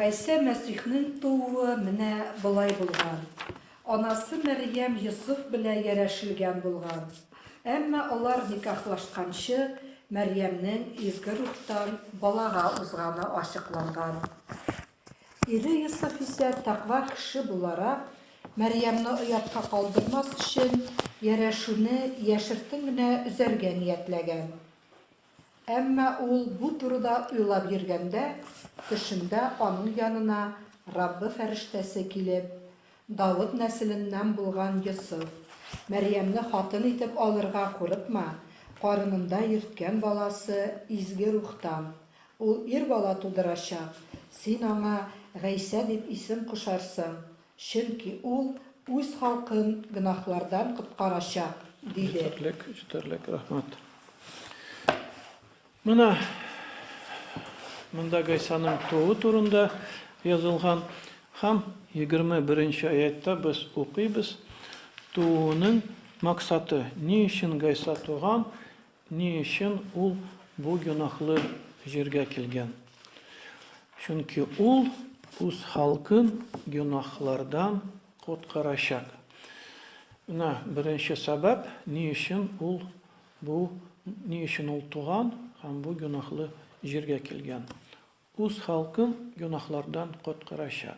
Гайсә Мәсихнең тууы менә болай булган. Анасы Мәрьям Йосыф белә ярәшелгән булган. Әмма алар никахлашканчы, Мәрьямнең Изге Рухтан балага узганы ачыкланган. Ире Йосыф исә тәкъва кеше буларак, Мәрьямне оятка калдырмас өчен, ярәшүне яшертен генә өзәргә ниятләгән. Әмма ул бу турыда уйлап йөргәндә, төшендә аның янына Раббы фәрештәсе килеп, Давыт нәселеннән булган Йосыф, Мәрьямне хатын итеп алырга курыкма, карынында йөрткән баласы Изге Рухтан, ул ир бала тудырачак, син аңа Гайсә дип исем кушарсың, чөнки ул үз халкын гөнаһлардан коткарачак, диде. Җитәрлек, җитәрлек, рәхмәт. Менә монда Гайсаның тууы турында язылган һәм 21 нче аятьтә без укыйбыз, тууының максаты, ни өчен Гайса туган, ни өчен ул бу гөнаһлы җиргә килгән. Чөнки ул үз халкын гөнаһлардан коткарачак. Менә беренче сәбәп, ни өчен ул Бу, ни өчен ул туган һәм бу гөнаһлы җиргә килгән? Үз халкын гөнаһлардан коткарачак.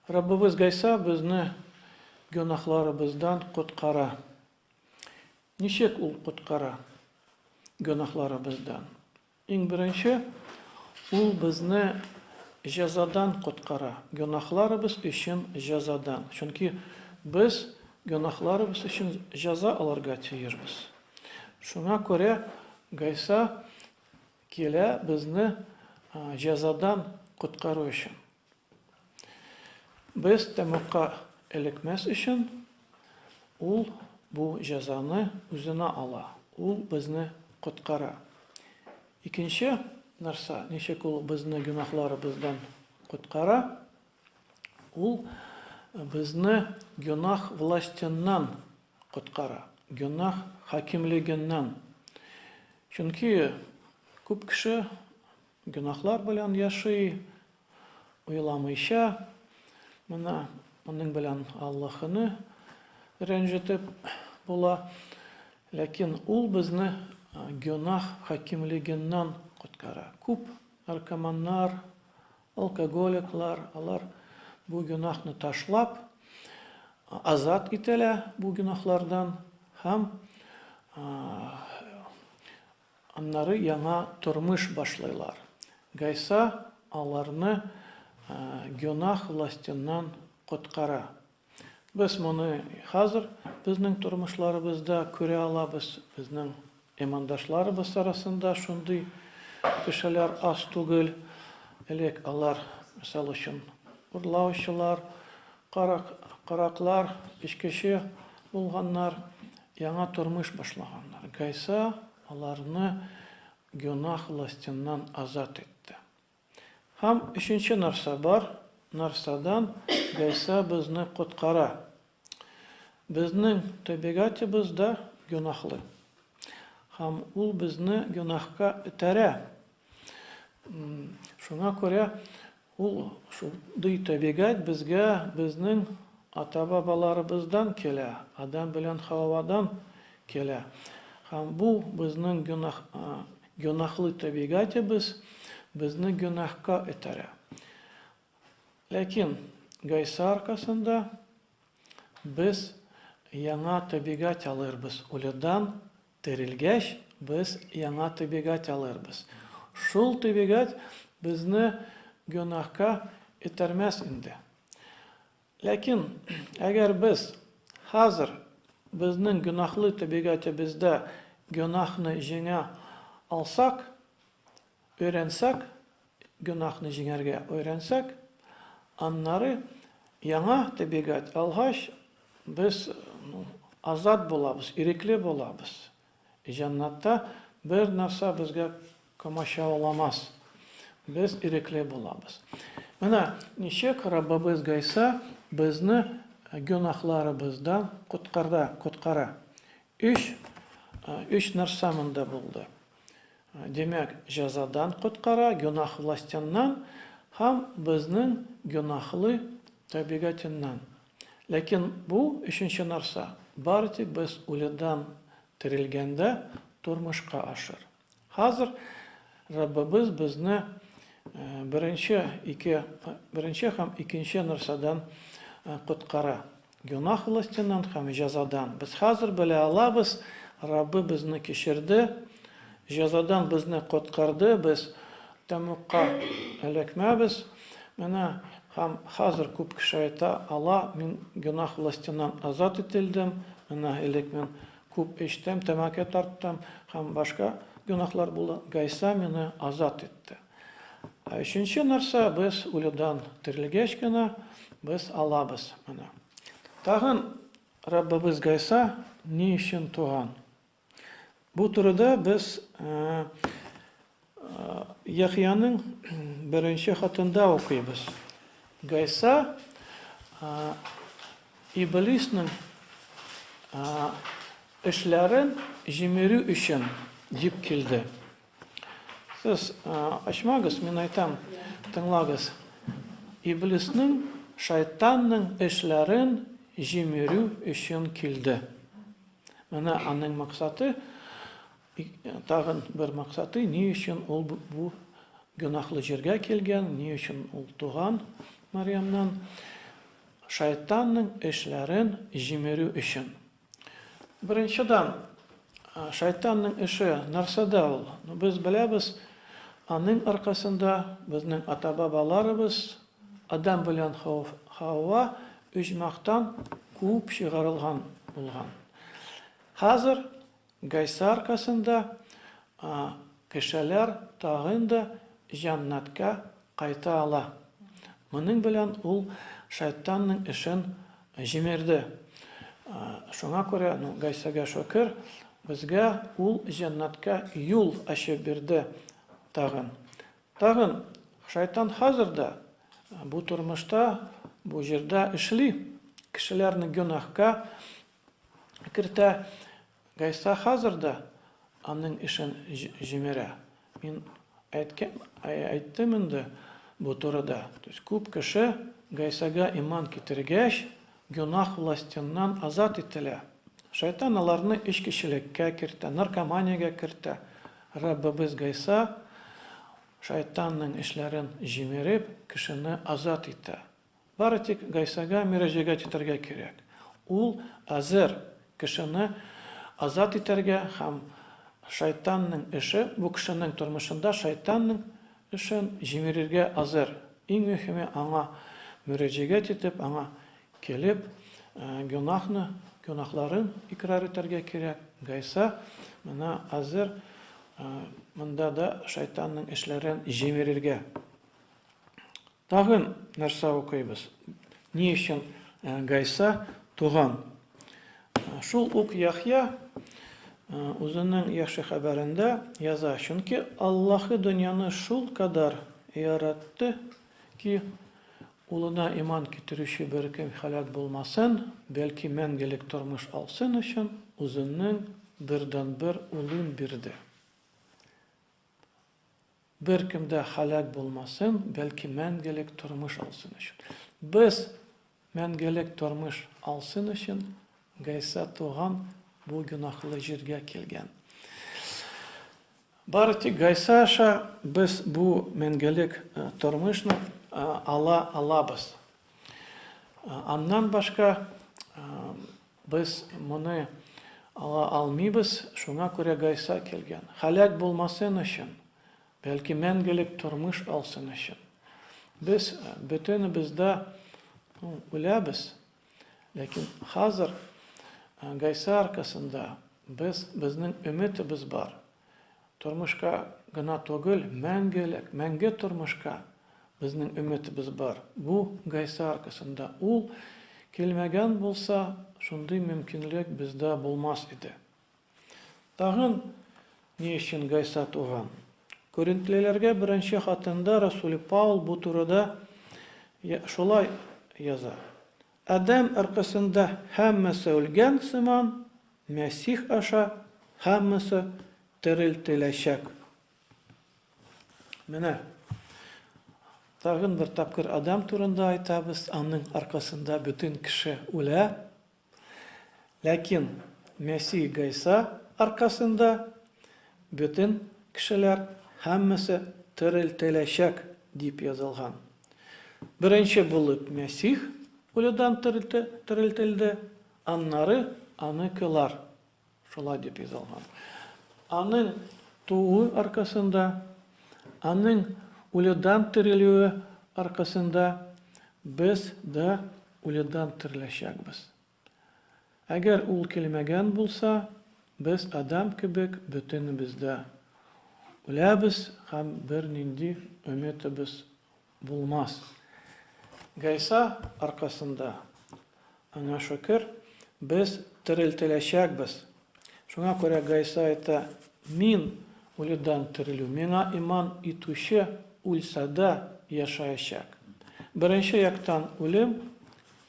Раббыбыз Гайса безне гөнаһларыбыздан коткара. Ничек ул коткара гөнаһларыбыздан? Иң беренче, ул безне җәзадан коткара, гөнаһларыбыз өчен җәзадан. Чөнки без гөнаһларыбыз өчен җәза алырга тиешбез. Шуңа күрә Гайса килә безне җәзадан коткару өчен. Без тәмугка эләкмәс өчен, ул бу җәзаны үзенә ала, ул безне коткара. Икенче нәрсә, ничек ул безне гөнаһларыбыздан коткара? Ул безне гөнаһ властеннан коткара, гөнаһ хакимлегеннән. Чөнки күп кеше гөнаһлар белән яши, уйламыйча, менә моның белән Аллаһыны рәнҗетеп була. Ләкин ул безне гөнаһ хакимлегеннән коткара. Күп наркоманнар, алкоголиклар, алар бу гөнаһны ташлап, азат ителә бу гөнаһлардан һәм Аннары яңа тормыш башлыйлар. Гайса аларны гөнаһ властеннан коткара. Без моны хәзер безнең тормышларыбызда күрә алабыз. Безнең имандашларыбыз арасында шундый кешеләр аз түгел. Элек алар, мисал өчен, урлаучылар, карак, караклар, эчкече булганнар. Яңа тормыш башлаганнар. Гайса аларны гөнаһ властеннан азат итте. Һәм өченче нәрсә бар, нәрсәдән Гайса безне коткара. Безнең табигатебез дә гөнаһлы. Һәм ул безне гөнаһка этәрә. Шуңа күрә Ул шундый табигать безгә безнең ата-бабаларыбыздан килә, Адәм белән Хаувадан килә. Һәм бу безнең гөнаһ, гөнаһлы табигатебез безне гөнаһка этәрә. Ләкин Гайса аркасында без яңа табигать алырбыз, үледан Терелгәч, без яңа табигать алырбыз. Шул табигать безне гөнаһка этәрмәс инде. Ләкин, әгәр без хәзер безнең гөнаһлы табигатебездә гөнаһны җиңә алсак, өйрәнсәк, гөнаһны җиңәргә өйрәнсәк, аннары яңа табигать алгач, без ну, азат булабыз, ирекле булабыз. Җәннәттә бер нәрсә безгә комачауламас. Без ирекле булабыз. Менә ничек Раббыбыз Гайса безне гөнаһларыбыздан коткарда, коткара. Өч, өч нәрсә монда булды. Димәк, җәзадан коткара, гөнаһ властеннан Һәм безнең гөнаһлы табигатеннән. Ләкин бу өченче нәрсә бары тик без үледән терелгәндә тормышка ашыр. Хәзер Раббыбыз безне беренче ике беренче һәм икенче нәрсәдән коткара. Гөнаһ властеннан һәм җәзадан. Без хәзер белә алабыз, Раббы безне кичерде, җәзадан безне коткарды, без тәмугка эләкмәбез. Менә һәм хәзер күп кеше әйтә ала, мин гөнаһ властеннан азат ителдем, менә элек мин күп эчтем, тәмәке тарттым һәм башка гөнаһлар булды, Гайса мине азат итте. Ә өченче нәрсә, без үлүдән терелгәч кенә без алабыз моны. Тагын Раббыбыз Гайса ни өчен туган? Бу турыда без Яхъяның беренче хатында укыйбыз. Гайса Иблисның эшләрен җимерү өчен дип килде. Сез ачмагыз, мин әйтәм, тыңлагыз. Иблисның, шайтанның эшләрен җимерү өчен килде. Менә аның максаты, тагын бер максаты, ни өчен ул бу гөнаһлы җиргә килгән, ни өчен ул туган Мәрьямнән, шайтанның эшләрен җимерү өчен. Беренчедән, шайтанның эше нәрсәдә ул? Ну, без беләбез, аның аркасында безнең ата-бабаларыбыз Адам белән Хаува оҗмахтан куып чыгарылган булган. Хәзер Гайса аркасында кешеләр тагын да җәннәткә кайта ала. Моның белән ул шайтанның эшен җимерде. Шуңа күрә, ну, Гайсәгә шөкер, безгә ул җәннәткә юл ачып бирде тагын. Тагын, шайтан хәзер дә бу тормышта, бу җирдә эшли, кешеләрне гөнаһка кертә. Гайса хәзер дә аның эшен җимерә. Мин әйткән, әйттем инде бу турыда. То есть күп кеше Гайсага иман китергәч, гөнаһ властеннан азат ителә. Шайтан аларны эчкечелеккә кертә, наркоманиягә кертә. Раббыбыз Гайса шайтанның эшләрен җимереп, кешене азат итә. Бары тик Гайсәгә мөрәҗәгать итәргә кирәк. Ул әзер кешене азат итәргә һәм шайтанның эше, бу кешенең тормышында шайтанның эшен җимерергә әзер. Иң мөһиме аңа мөрәҗәгать итеп, аңа килеп, гөнаһны, гөнаһларын икърар итәргә кирәк. Гайсә менә әзер монда да шайтанның эшләрен җимерергә. Тагын нәрсә укыйбыз? Ни өчен Гайса туган? Шул ук Яхъя үзенең яхшы хәбәрендә яза, Чөнки Аллаһы дөньяны шулкадәр яратты ки, Улына иман китерүче беркем һәлак булмасын, бәлки мәңгелек тормыш алсын өчен, Үзенең бердәнбер Улын бирде. Беркем дә һәлак булмасын, бәлки мәңгелек тормыш алсын өчен. Без мәңгелек тормыш алсын өчен Гайсә туган бу гөнаһлы җиргә килгән. Бары тик Гайсә аша без бу мәңгелек тормышны ала алабыз. Аннан башка без моны ала алмыйбыз, шуңа күрә Гайса килгән. Һәлак булмасын өчен, бәлки мәңгелек тормыш алсын өчен. Без бөтенебез дә үләбез, ләкин хәзер Гайса аркасында без, безнең өметебез бар. Тормышка гына түгел, мәңгелек, мәңге тормышка безнең өметебез бар. Бу Гайса аркасында. Ул килмәгән булса, шундый мөмкинлек бездә булмас иде. Тагын ни өчен Гайса туган? Көринтлеләргә беренче хатында рәсүл Паул бу турыда шулай яза. Адәм аркасында һәммәсе үлгән сыман, Мәсих аша һәммәсе терелтеләчәк. Менә. Тагын бер тапкыр Адам турында айтабыз, аның аркасында бөтен кеше үлә. Ләкин Мәсих Гайса аркасында бөтен кешеләр һәммәсе терелтеләчәк дип язылган. Беренче булып Мәсих үледән терелтелде, аннары аныкылар. Шулай дип язылган. Аның тууы аркасында, аның үледән терелүе аркасында без дә үледән тереләчәкбез. Әгәр ул килмәгән булса, без Адам кебек бөтенебез дә үләбез һәм бернинди өметебез Булмас. Гайса аркасында, Аңа шөкер, без терелтеләчәкбез. Шуңа күрә Гайса әйтә, Мин, үледән терелү, Миңа иман итүче үлсә дә яшәячәк. Беренче яктан үлем,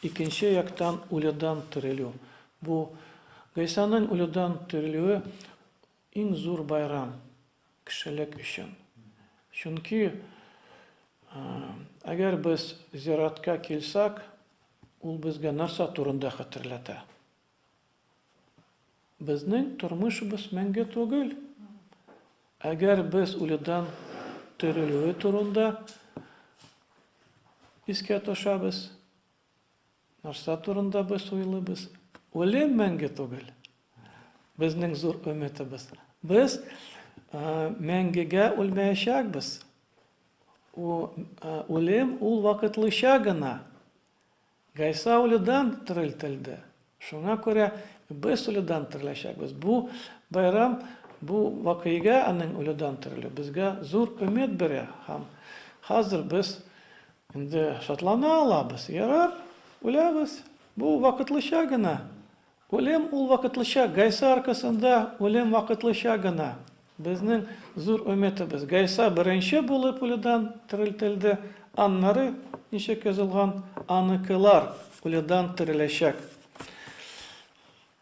икенче яктан үледән терелү. Бу, Гайсаның үледән терелүе Иң зур байрам кешелек өчен. Чөнки әгәр без зиратка килсәк, ул безгә нәрсә турында хәтерләтә? Безнең тормышыбыз мәңге түгел. Әгәр без үледән терелүе турында искә төшәбез, Нәрсә турында без уйлыйбыз? Үлем мәңге түгел. Безнең зур өметебез. Без мәңгегә үлмәячәкбез. Үлем ул вакытлыча гына. Гайса үледән терелтелде. Шуңа күрә без үледән тереләчәкбез. Бу байрам, бу вакыйга аның үледән терелү безгә зур өмет бирә һәм хәзер без Инде шатлана алабыз. Ярар, үләбез. Бу вакытлыча гына. Үлем ул вакытлыча. Гайса аркасында үлем вакытлыча гына. Безнең зур өметебез. Гайса беренче булып үледән терелтелде, аннары, ничек язылган, аныкылар үледән тереләчәк.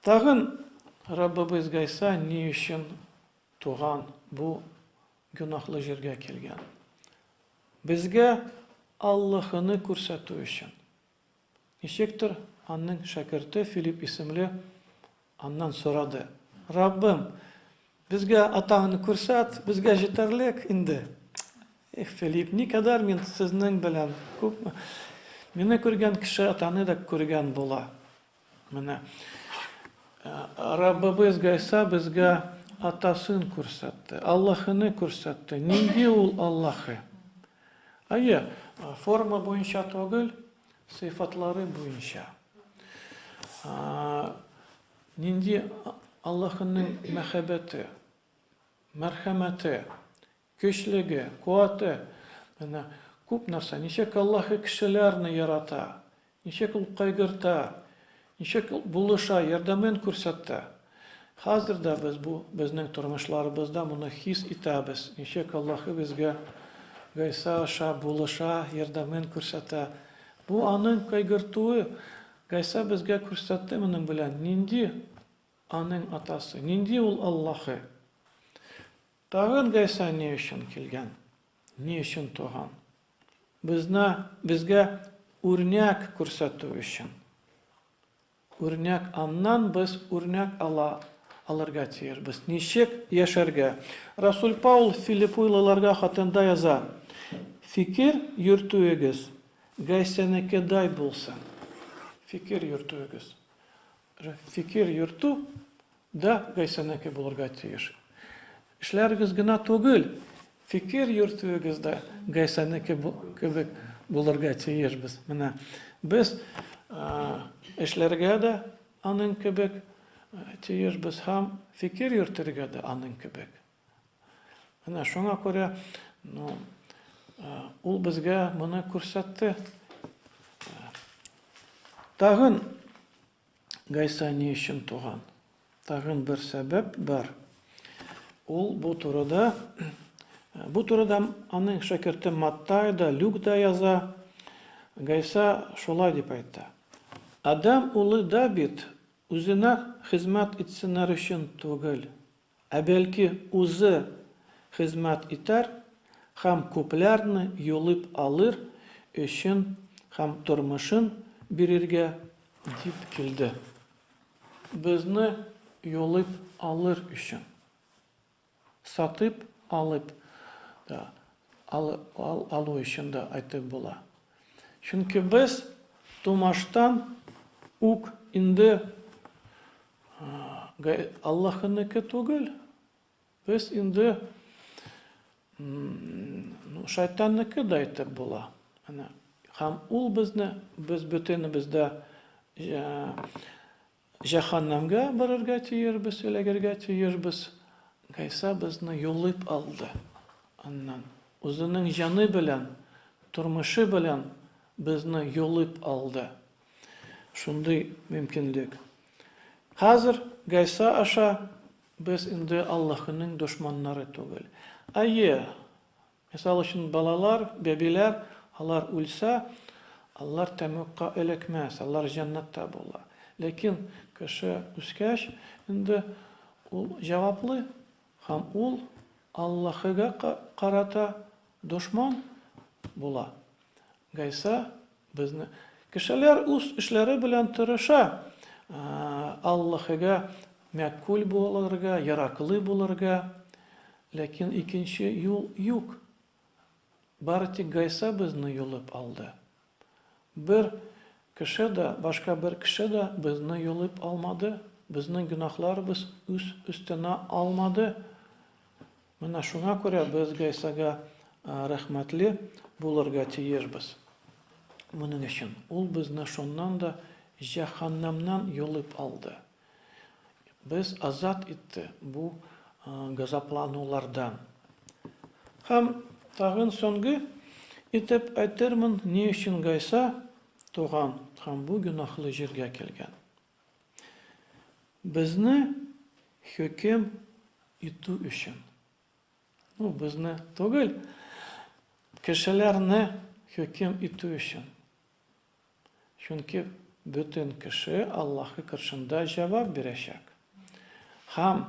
Тагын Раббыбыз Гайса ни өчен туган бу гөнаһлы җиргә килгән? Безгә Аллаһыны күрсәтү өчен. Ничектер аның шәкерте Филипп исемле аннан сорады, Раббым, безгә Атаңны күрсәт, безгә җитәрлек инде. Эх, Филипп, никадәр мин сезнең белән, күпме. Мине күргән кеше Атаны да күргән була. Менә Раббыбыз Гайса безгә Атасын күрсәтте, Аллаһыны күрсәтте. Нинди ул Аллаһы? Әйе, форма буенча түгел, сыйфатлары буенча. Нинди Аллаһының мәхәббәте, мәрхәмәте, Көчлеге, куәте, менә күп нәрсә. Ничек Аллаһы кешеләрне ярата, ничек ул кайгырта, ничек ул булыша, ярдәмен күрсәтә. Хәзер дә без бу безнең тормышларыбызда моны хис итәбез, ничек Аллаһы безгә Гайса аша булыша, ярдәмен күрсәтә. Бу аның кайгыртуы. Гайса безгә күрсәтте моның белән, нинди аның Атасы, нинди ул Аллаһы. Тагын Гайса ни өчен килгән? Ни өчен туган? Безне, безгә үрнәк күрсәтү өчен. Үрнәк, аннан без үрнәк ала алырга тиешбез. Ничек яшәргә? Расул Паул Филиппуйлыларга хатында яза, Фикер йөртүегез Гайсәнекедәй булсын. Фикер йөртүегез. Фикер йөртү да Гайсәнеке булырга тиеш. Эшләрегез генә түгел, фикер йөртүегез дә Гайсәнеке кебек булырга тиешбез. Менә без эшләргә дә аның кебек тиешбез һәм фикер йөртергә дә аның кебек. Менә шуңа күрә, ну, ул безгә моны күрсәтте. Тагын Гайса ни өчен туган? Тагын бер сәбәп бар. Ул бу турыда бу турыда аның шәкерте Маттай да, Люк да яза. Гайса шулай дип әйтә. Адам улы да бит үзенә хезмәт итсеннәр өчен түгел, Ә бәлки үзе хезмәт итәр Һәм күпләрне юлып алыр өчен һәм тормышын бирергә дип килде. Безне юлып алыр өчен. Сатып алып да, алу өчен дә әйтеп була. Чөнки без тумаштан ук инде Аллаһыныкы түгел, без инде ну, шайтанныкы да әйтеп була. Әнә. Һәм ул безне, без бөтенебез дә Җәһәннәмгә барырга тиербез, эләгергә тиешбез. Гайса безне юлып алды аннан. Үзенең җаны белән, тормышы белән безне юлып алды. Шундый мөмкинлек. Хәзер Гайса аша без инде Аллаһының дошманнары түгел. Әйе, Мисал өчен, балалар, бәбиләр, алар үлсә, алар тәмугка эләкмәс, алар җәннәттә була. Ләкин кеше үскәч, инде ул җаваплы һәм ул Аллаһыга карата дошман була. Гайса безне Кешеләр үз эшләре белән тырыша Аллаһыга мәкуль булырга, яраклы булырга, ләкин икенче юл юк. Бары тик Гайса безне юлып алды. Бер кеше дә, башка бер кеше дә безне юлып алмады, безнең гөнаһларыбыз үз өстенә алмады. Менә шуңа күрә без Гайсага рәхмәтле булырга тиешбез. Моның өчен ул безне шуннан да җәһәннәмнән йолып алды. Без азат итте бу газапланулардан. Һәм тагын соңгы итеп әйтермен, ни өчен Гайса туган һәм бу гөнаһлы җиргә килгән. Безне хөкем итү өчен. Ну, безне түгел, кешеләрне хөкем итү өчен. Чөнки бөтен кеше Аллаһы каршында җавап бирәчәк. Һәм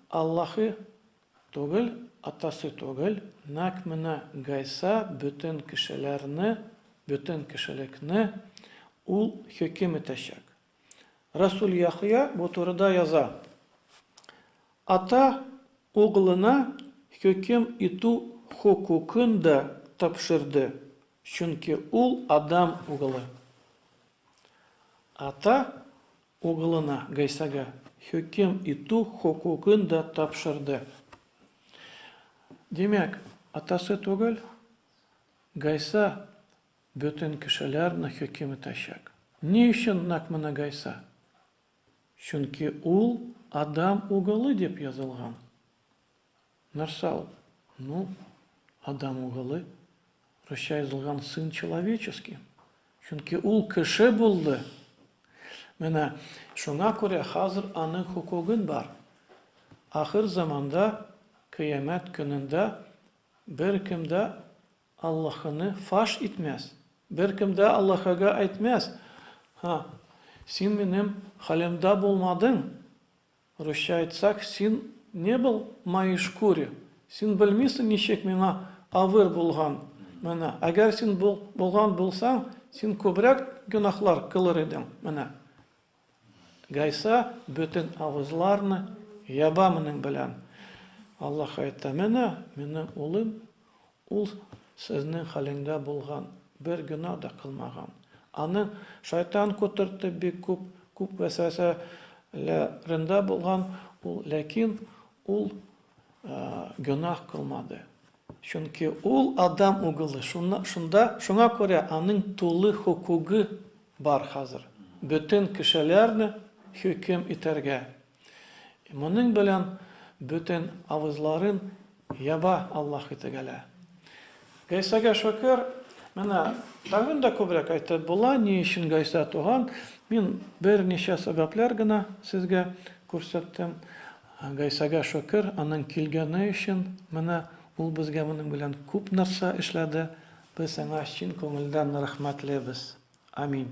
Аллаһы түгел, Атасы түгел, нәкъ менә Гайса бөтен кешеләрне, бөтен кешелекне Ул хөкем итәчәк. Рәсүл Яхъя бу турыда яза, Ата Углына хөкем итү хокукын да тапшырды, чөнки Ул Адам Углы. Ата Углына, Гайсәгә, хөкем итү хокукын да тапшырды. Димәк, Атасы түгел, Гайсә бөтен кешеләрне хөкем итәчәк. Ни өчен нәкъ менә Гайсә? Чөнки ул Адам угылы дип язылган. Нәрсә ул? Ну, Адам угылы, русча язылган сын человеческий. Чөнки ул кеше булды. Менә шуңа күрә хәзер аның хокугын бар. Ахыр заманда, кыямәт көнендә беркем дә Аллаһыны фаш итмәс. Беркем дә Аллаһыга әйтмәс, Һа, син минем хәлемдә булмадың, Русча әйтсәк, син не был моей шкуре, син белмисең ничек миңа авыр булган, менә, әгәр син булган булсаң, син күбрәк гөнаһлар кылыр идең, менә. Гайса бөтен авызларны яба моның белән. Аллаһ әйтә, менә минем улым, Ул сезнең хәлеңдә булган, бер гөнаһ да кылмаган. Аны шайтан котыртты бик күп, күп вәсвәсә ләрендә булган ул, ләкин ул гөнаһ кылмады. Чөнки ул Адам угылы, шунда, шуңа күрә аның тулы хокугы бар хәзер, бөтен кешеләрне хөкем итәргә. Моның белән бөтен авызларын яба Аллаһы Тәгалә. Гайсәгә шөкер, менә тагын да күбрәк әйтеп була, ни өчен Гайсә туган. Мин берничә сәбәпләр генә сезгә күрсәттем. Гайсәгә шөкер, аның килгәне өчен, менә ул безгә моның белән күп нәрсә эшләде. Без аңа чын күңелдән рәхмәтлебез. Аминь.